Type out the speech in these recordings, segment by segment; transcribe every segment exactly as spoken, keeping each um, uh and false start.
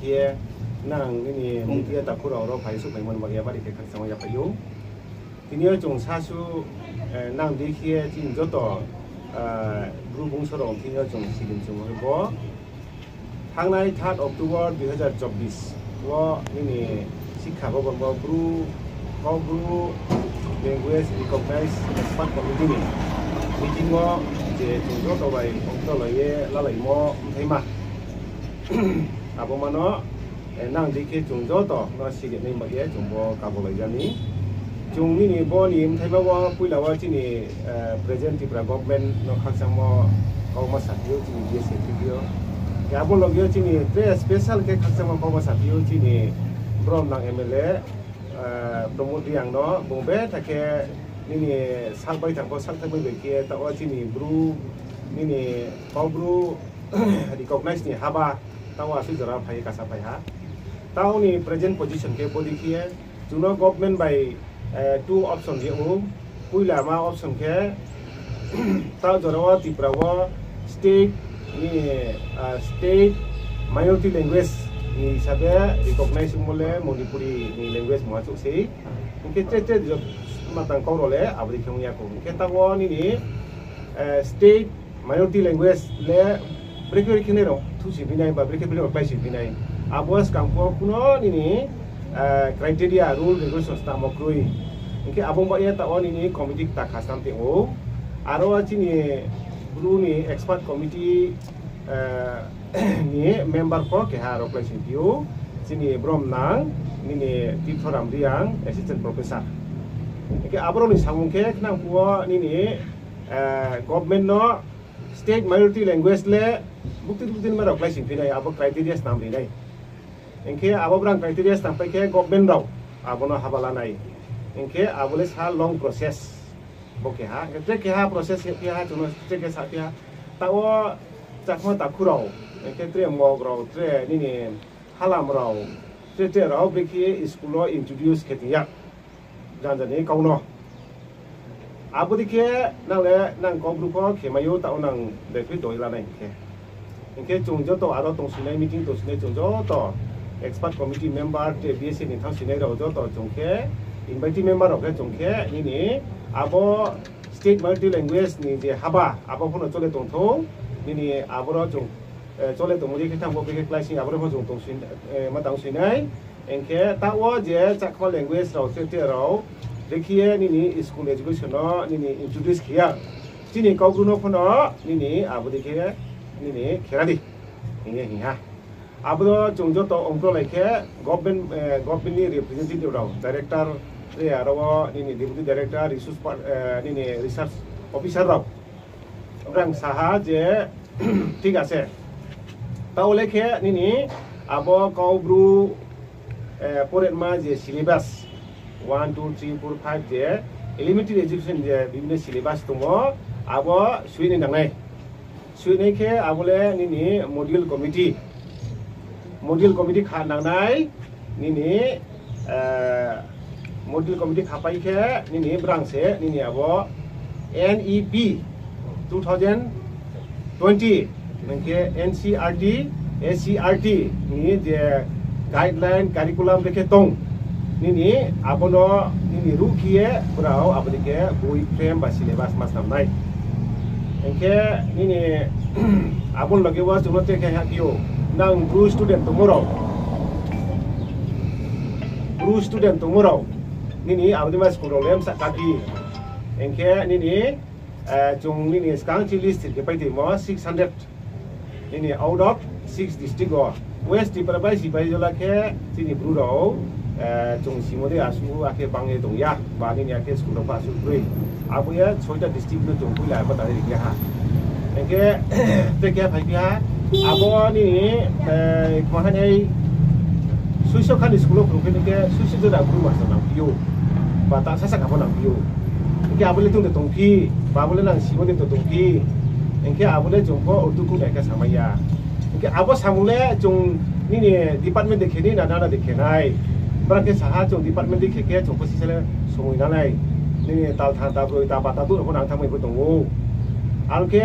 Khe nang nini media takhu rao ro phai suhphaimo ni bagwi bari khe khakchangma yaphai ou. Tini yo chung sasu, eh, nang dei khe chini joto, eh, Bru bungso rao thing yo chung silim chung bo. Thanngnai third October dui hazar chobbish wo nini Sikha Bhavan bo Bru, Kaubru Language Recognized Expert Committee ni meeting wo je chung joto bai ongtolai ye lalaimo bthaima. Abo mano, eh, nang dei khe chung joto no sirinai bai ye chung bo kabolai jani. Chung nini bo ni bthaima wo puila wo chini, eh, present Tripura government no khakchangmo kauma saphi ou chini B S A P P o. Khe abo loge yo chini tre special khe khakchangmo kauma saphi ou chini brom nang M L A, eh, Pramod Reang no bung betha khe nini sak bai thang pho sak thangmai bai khe taoh wo chini Bru nini Kaubru recognize ni haba taoh wo asuh jora phai ye kasa phai ha. Taoh ni present position khe bodei khe chung no government bai, eh, two option ri ou. Puila ma option khe taoh jora wo Tripura wo state ni, ah, state minority language ni hisabe recognize ongmo le Manipuri ni language mungha chouh sei. Hing khe tre tre jat matang kau rao le abo dei khe ong ya khou. Hing khe taoh wo nini, eh, state minority language le brekhe brekhe nai rao thusi phi nai ba brekhe brekhe rao kláisi phi nai. Abo skang pho kuno nini, eh, criteria, rule, regulations tamo kroi. Hing khe abo bai ye taoh wo nini committee kta khastam tong ou. Aro chini Bru ni expert committee, eh, ni member pho keha aro kláisi phi ou. Chini brom nang nini Tirthoram Reang, assistant professor. Hing khe aborao ni samung khe khnang phuh wo nini, eh, government no state minority language le bukti bukti ni ma rao kláisi phi nai, abo criteria snam ri nai. Hing khe abo brang criteria snam pai khe government rao abo no haba la nai. Hing khe abo le sa long process. Bo keha, hing khe tre keha process phi ha, chung no tre khe sa phi ha. Taoh wo Chakma takhu rao, hing khe tre Mog rao, tre nini Halam rao, tre tre rao brekhe school wo introduce khe tong ya. Janja ni kau no. Abo dei khe nang le nang Kaubru pho khe mai ou, taoh wo nang bephi doi la nai hing khe. Hing khe chung joto aro tongsoinai, meeting tongsoinai chung joto expert committee member, tre B S A ni thanngsoinai rao joto chung khe, invitee member rao khe chung khe, nini abo state minority language ni je haba, abo pho no chole tong thou, nini aboro chung, eh, chole tongmo dei khe thanng bo brekhe kláising aboro pho chung tongsoin-, eh, ma tangsoinai. Hing khe taoh wo je Chakma language rao, tre tre rao, brekhe ye nini school education no nini introduce khe ya. Chini Kaubru no pho no nini abo dei khe nini khera di hing ye hing ha. Abo no chung joto ongkrolai khe government, eh, government ni representative rao, director, tre aro wo nini deputy director, resource per-, eh, nini research officer rao. Brang sa ha je, ঠিক আছে. Taoh le khe nini abo Kaubru, eh, poretma je syllabus, one, two, three, four, five je elementary education je bibhinno syllabus tongmo, abo suinai nangnai. Suinai khe abo le nini module committee. Module committee kha nangnai, nini, eh, module committee khapai khe nini brang se nini abo N E P two thousand twenty, hing khe N C E R T, S C E R T ni je guideline, curriculum brekhe tong, nini abo no nini ruh khe ye brao abo dei khe boi frame ba syllabus ma snam nai. Hing khe nini abo ni loge wo chung no tre khe haphi ou, nang Bru student tongmo rao, Bru student tongmo rao, nini abo dei ma school rao le bsa kaphi. Hing khe nini, eh, chung nini skang chi list thir khe pai tongmo six hundred. Nini out of six district wo West Tripura bai sipai jola khe chini Bru rao, eh, chung simo dei asuh akhe bang ye tong ya, ba nini akhe school rao pho asuh kroi. Abo ye soita district no chung poila pho tari ri ya ha. Hing khe tre khe phaiphi ha, abo nini, eh, kma hanai suiso kha ni school wo phrung khe ni khe suiso jora Bru master nangphi ou, ba ta sasa kha pho nangphi ou. Hing khe abo le tong de tongphi, ba abo le nang simo dei to tongphi. Hing khe abo le chung pho Urdu khuh nai khe samai ya. Hing khe abo samung le chung nini department dei khe ni na, nana dei khe nai. Bra khe sa ha chung department dei khe khe chung pho sisa le somoi nanai. Nini tal thang ta broi ta ba ta duh rao pho nang thanngmai pho tong ou. Aro khe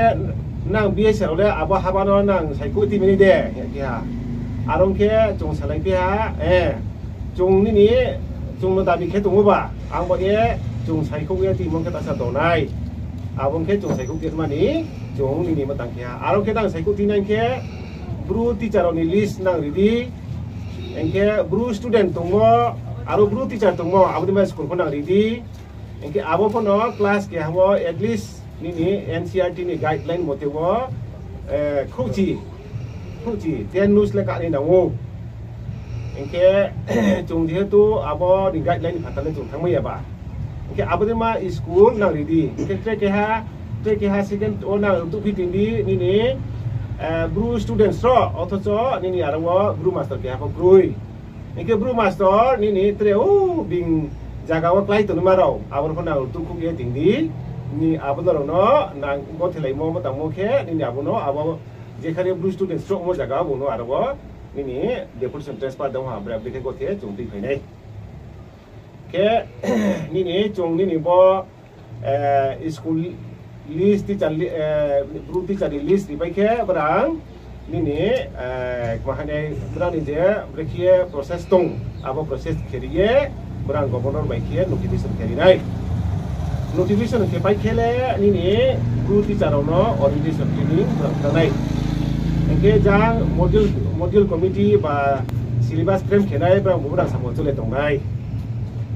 nang B S rao le abo haba no nang saikhouh ti mini de, hing khe ha. Aro ong khe chung salai phi ha, chung nini, chung no dabi khe tong ou ba, ang bo ye chung saikhouh ye timo khe tasa donai. Abo ong khe chung saikhouh tongmani, chung nini ma tang khe ha. Aro khe nang saikhouh tinai khe, Bru teacher rao ni list nang ri di. Ong khe Bru student tongmo, aro Bru teacher tongmo, abo ni ma school pho nang ri di. Ong khe abo pho no class keha wo at least nini N C E R T ni guideline mote wo, khrouhchi, khrouhchi ten notes le kanai nang ou. Ong khe chung jehetu abo ni guideline ni phathar le chung thanngmai ya ba. Ong khe abo dei ma school nang ri di. Ong khe tre keha, tre keha second wo nang rtuhphi tong di nini, Bru students rao, othocho nini aro wo Bru master keha pho kroi. Ong khe Bru master nini tre o bini zaga wo klái tongnaima rao, abo no pho nang rtuhkhouh ye tong di. Ni abo no rao no nang gothelaimo ma tangmo khe, nini abo no abo jekhari Bru students rao mo zaga wo bung no aro wo nini deputation transfer dong ha, bre bre khe gothe chung tuiphai nai. Khe nini chung nini bo school list, teacher li-, Bru teacher ni list ripai khe brang nini, ma hainai brang ni je brekhe ye process tong, abo process khe ri ye brang governor bai khe notification khe ri nai. Notification khe pai khe le nini Bru teacher rao no orientation training brang tang nai. Ong khe jang module, module committee ba syllabus frame khe nai brang bo brang samung chole tong nai.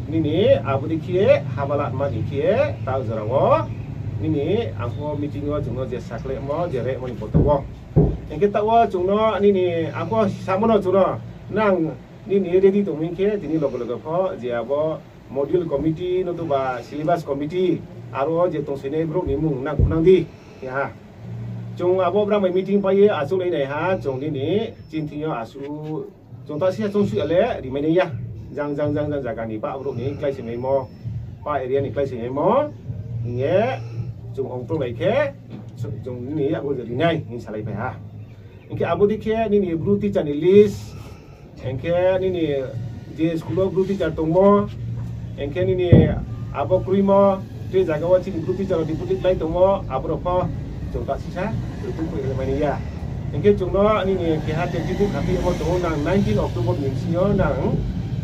Nini abo dei khe haba la ma ni khe taoh jora wo nini ang pho meeting wo chung no je sakhlaimo je remo ni poto wo. Ong khe taoh wo chung no nini ang pho samo no chung no nang nini ready tong mi khe tini loge loge pho je abo module committee no tuba syllabus committee aro je tongsoinai brouh ni mmung nang khunang di. Ya ha. Chung abo brang bai meeting pai ye achouhlai nai ha, chung nini chini thing yo achu chung ta si ya chung suh ya le rimai nai ya. Jang jang jang jang zaga ni pa brouh ni kláisoingmaimo, pa area ni kláisoingmaimo hing ye chung ongtonglai khe chung nini abo je ri nai hing salaiphai ha. Ong khe abo dei khe nini Bru teacher ni list, ong khe nini je school wo Bru teacher tongmo, ong khe nini abo kroimo, tei zaga wo chini Bru teacher rao deputy klái tongmo, abo rao pho chung ta sisa rtuhkhouh ye le mai nai ya. Ong khe chung no nini keha tactical khaphimo tong ou, nang nineteen October ni bsing yo nang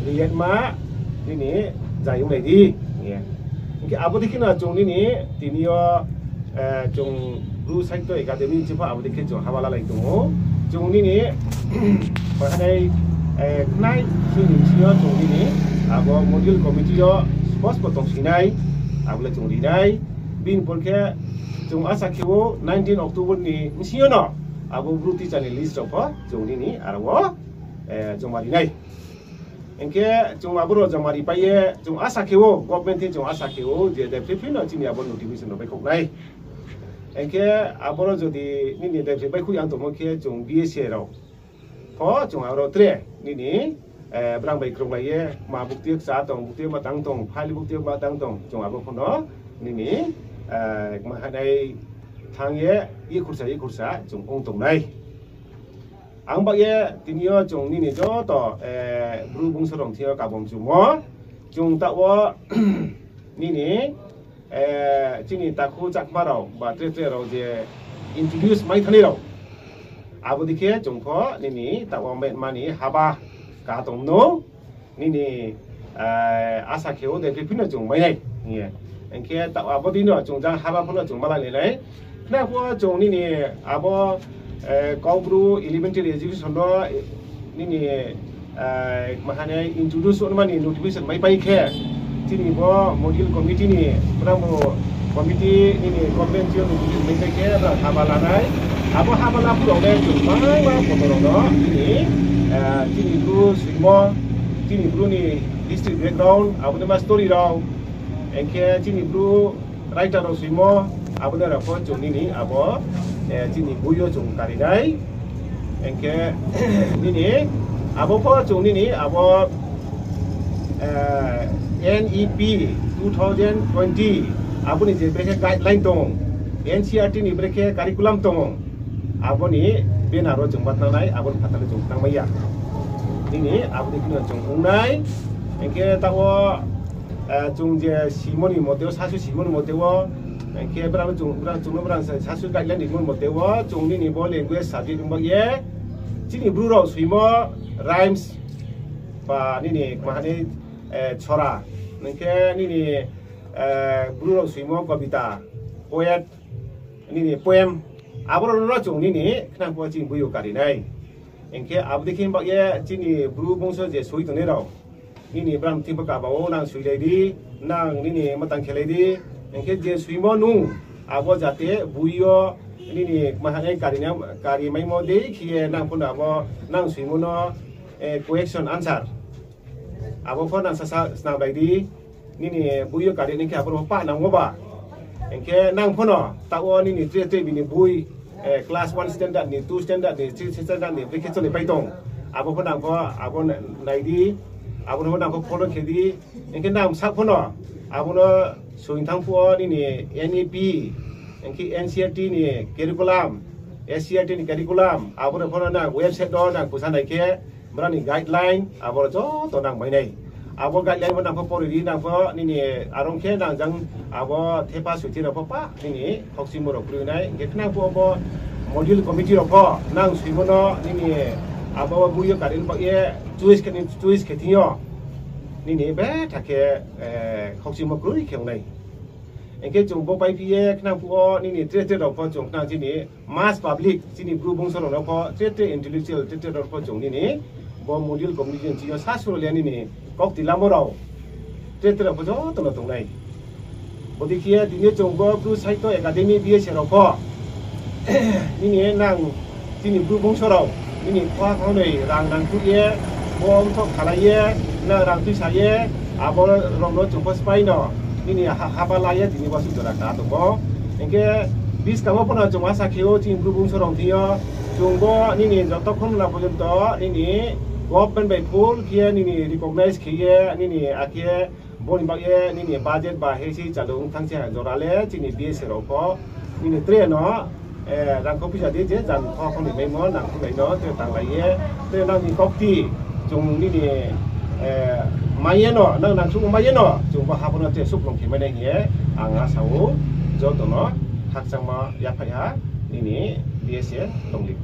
ri ye ma nini zai onglai di. Ong khe abo dei khe no chung nini tini yo chung Bru Sahitya Academy ni bsing pho abo dei khe chung haba lalai tong ou. Chung nini, ma hainai, khnai sini bsing yo chung nini abo module committee yo spo spo tongsi nai, abo le chung ri nai. Bini por khe chung asa khe ou nineteen October ni bsing yo no abo Bru teacher ni list rao pho chung nini aro wo joma ri nai. Ong khe chung abo rao joma ripai ye chung asa khe ou, government thing chung asa khe ou je depri phino chini abo notification rao baihkhouh nai. Ong khe abo rao jodi nini depri baihkhouh yang tongmo khe chung B S A rao pho chung aro tre nini brang bai krunglai ye ma buktui kcha tong, buktui ma tang tong, file buktui ma tang tong, chung abo pho no nini, ma hainai thanng ye ikhursa ikhursa chung ong tong nai. Ang bah ye tini yo chung nini joto Bru bungso rao thing yo kabom chumo, chung taoh wo nini chini takhu Chakma rao ba tre tre rao je introduce mai thani rao, abo dei khe chung pho nini taoh wo metma ni haba ka tong mnou. Nini asa khe ou depri phino chung mai nai hing ye. Ong khe taoh abo dei no chung jang haba pho no chung malai nai. Khna pho chung nini abo Kaubru Elementary Education no nini, ma hainai introduce onmani notification maipai khe, chini bo module committee ni, brang bo committee nini government yo notification maipai khe brang haba lanai. Abo haba la phuh rao le chung bangma poto rao no nini, chini Bru soimo, chini Bru ni history background, abo dei ma story rao, ong khe chini Bru writer rao soimo, abo dei rao pho chung nini abo chini boi yo chung kari nai. Ong khe nini abo pho chung nini abo N E P two thousand twenty, abo ni je brekhe guideline tong, N C E R T ni brekhe curriculum tong, abo ni banner wo chung ma tang nai, abo ni phathar le chung tang mai ya. Nini abo dei kheno chung ong nai. Ong khe taoh wo chung je simo ni mote wo, sasu simo ni mote wo, ong khe brang chung no brang sasu guideline rimo ni mote wo chung nini bo language subject ong bah ye Chini Bru rao soimo rhymes ba nini kma hani, eh, chora, hing khe nini, eh, Bru rao soimo kobita, poet, nini poem, abo rao no chung nini khnang phuh wo chini boi yo kari nai. Hing khe abo dei khe baoh ye chini Bru bongso je soi tongnai rao, nini bram thing pho kaba wo nang soilai di, nang nini matang khelai di, hing khe je soimo nung, abo jate boi yo nini kma hani kari na, kari maimo dei khe ye nang pho no abo nang soimo no, eh, question answer. Abo pho nang sasa snamlai di, nini boi yo kari ni khe abo no pho pah nangmo ba. Hing khe nang pho no taoh wo nini tre tre bini boi, eh, class one standard ni, two standard ni, three standard ni brekhe choli pai tong. Abo pho nang pho abo na-, nai di, abo no pho nang pho follow khe di. Hing khe nang bsa pho no abo no soing thanng phuh wo nini N E P, hing khe N C E R T ni curriculum, S C E R T ni curriculum, abo no pho no nang website wo nang kusa nai khe, brao ni guideline, abo rao joto nang mai nai. Abo guideline pho nang pho pori di, nang pho nini arong khe nang jang abo thepha soithi rao pho pa nini khokchimo rao kroi nai. Hing khe khnang phuh abo module committee rao pho nang soimo no nini abo boi yo kari ni baoh ye choice khe ni, choice khe thing yo nini betha khe, eh, khokchimo kroi khe ong nai. Hing khe chung bo paiphi ye khnang phuh wo nini tre tre rao pho chung khnang chini mass public, chini Bru bongso rao no pho tre tre intellectual tre tre rao pho chung nini bo module committee ni thing yo sa suro le nini kaukti lamo rao tre tre rao pho joto no tong nai. Bodei khe ye tini chung bo Bru Sahitya Academy B S A rao pho nini nang chini Bru bongso rao nini khoha khanoi rang nangkhruh ye, bo mthoh khalai ye, nang rang tuisa ye, abo rao no chung pho spái no nini ha-, haba la ye tini bo suh jora ka tongmo. Hing khe buskang wo pho no chung asa khe ou chini Bru bongso rao thing yo, chung bo nini joto khon na porjonto nini government bai full khe ye nini recognize khe ye nini akhe bo ni baoh ye nini budget ba hei se chalu ong thanng se jora le chini B S A rao pho nini tre no, eh, rangkho poisa di je jan kho kho ni maimo nangkhruhlai no tre tanglai ye, tre nang ni kaukti chung nini, eh, mai ye no, nang nangkhruh mai ye no chung bo haba no tre suhplung khe mai nai hing ye ang asa ou. Joto no khakchangma yaphaih ha nini B S A tongli.